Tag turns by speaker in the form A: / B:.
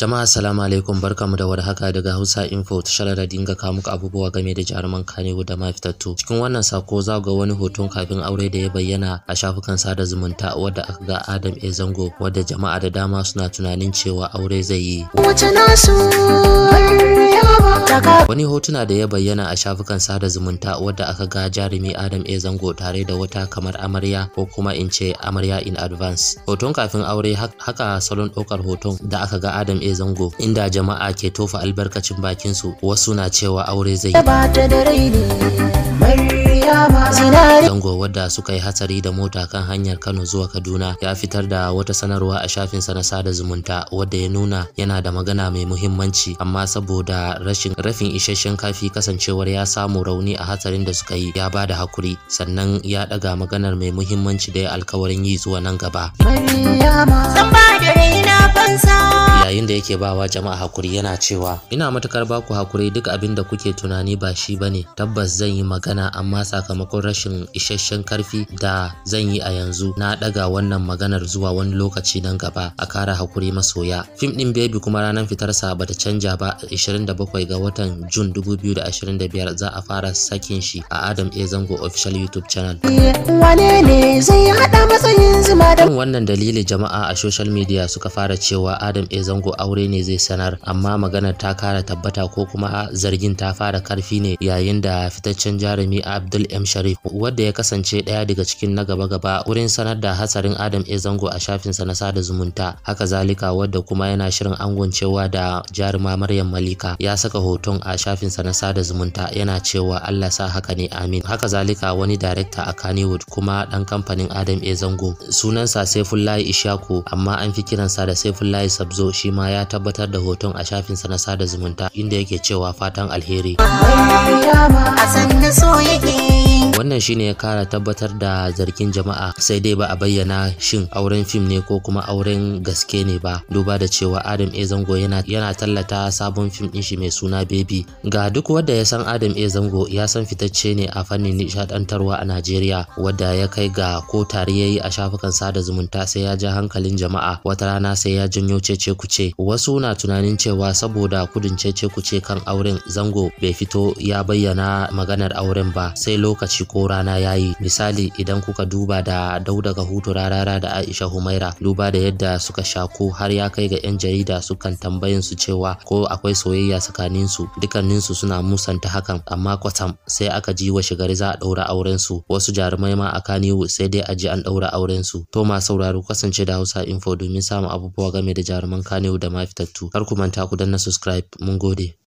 A: Jama'a, assalamu alaikum, barkamu da warhaka daga Hausa Info, tashar da dinga kawo muku abubuwa game da jaruman Kannywood da ma fitattu. Cikin wannan sako za ga wani hoton kafin aure da ya bayyana a shafukan sada zumunta, wadda aka ga Adam A Zango, wadda jama'a da dama suna tunanin cewa aure zai yi. Wani hotuna da ya bayyana a shafukan sada zumunta, wadda aka ga jarumi Adam A Zango tare da wata kamar amarya, ko kuma in ce amarya in advance. Hoton kafin aure, haka salon ɗaukar hoton da aka ga Adam A Zango, inda jama'a ke tofa albarkacin bakin su, wasu na cewa aure zai yi. Zango, wadda suka yi hatsari da mota kan hanyar Kano zuwa Kaduna, ya fitar da wata sanarwa a shafinsa na sada zumunta, wadda ya nuna yana da magana mai muhimmanci, amma saboda rashin rafin isasshen kafi, kasancewar ya samu rauni a hatsarin da suka yi, ya ba da hakuri, sannan ya daga maganar mai muhimmanci da ya alkawarin yi zuwa nan gaba. Yayin da yake bawa jama'a hakuri, yana cewa, "Ina matukar baku hakuri, duk abin da kuke tunani ba shi bane. Tabbas zan yi magana, amma sakamakon rashin isasshen karfi da zan yi a yanzu, na daga wannan maganar zuwa wani lokaci nan gaba. A kara hakuri, masoya." Fim din Baby kuma ranar fitarsa bata canja ba, 27 ga watan Jun 2025 za a fara sakin shi a Adam A Zango Official YouTube channel.
B: Wane ne zai hada matsayin zuma da
A: Kan wannan dalili jama'a a social media suka fara cewa Adam A Zango aure ne zai sanar, amma maganar ta kara tabbata ko kuma zargin ta fara karfi ne yayin da fitaccen jarumi Abdul M Sharif, wadda ya kasance ɗaya daga cikin na gaba-gaba wurin sanar da hatsarin Adam A Zango a shafinsa na sada zumunta, haka zalika wadda kuma yana shirin angoncewa da jaruma Maryam Malika, ya saka hoton a shafinsa na sada zumunta yana cewa, "Allah sa haka ne, amin." Haka zalika wani darekta a Kannywood kuma ɗan kamfanin Adam A Zango, sunansa Saifullahi Ishaku, amma an fi kiransa da Saifullahi Sabzo, shi ma ya tabbatar da hoton a shafinsa na sada zumunta, inda yake cewa, "Fatan alheri." Wannan shine ya kara tabbatar da zargin jama'a, sai dai ba a bayyana shin auren fim ne ko kuma auren gaske ne ba, duba da cewa Adam A Zango yana tallata sabon fim din shi mai suna Baby. Ga duk wanda ya san Adam A Zango, ya san fitacce ne a fannin nishadantarwa a Najeriya, wadda ya kai ga ko tare yayi a shafukan sada zumunta sai ya ja hankalin jama'a, wata rana sai ya janyo cece kuce. Wasu na tunanin cewa saboda kudin cece kuce kan auren Zango, bai fito ya bayyana maganar auren ba sai lokaci ko rana yayi. Misali, idan kuka duba da Dauda Kahutu Rarara da Aisha Humaira, duba da yadda suka shaku har ya kai ga 'yan jarida sukan tambayin su cewa ko akwai soyayya tsakanin su, dukkanin su suna musanta hakan, amma kwatsam sai aka ji washe gari za a ɗaura auren su. Wasu jarumai ma a Kannywood sai dai a ji an ɗaura auren su. To, ma sauraro, kasance da Hausa Info domin samun abubuwa game da jaruman Kannywood da ma fitattu. Kar ku manta ku danna subscribe. Mun gode.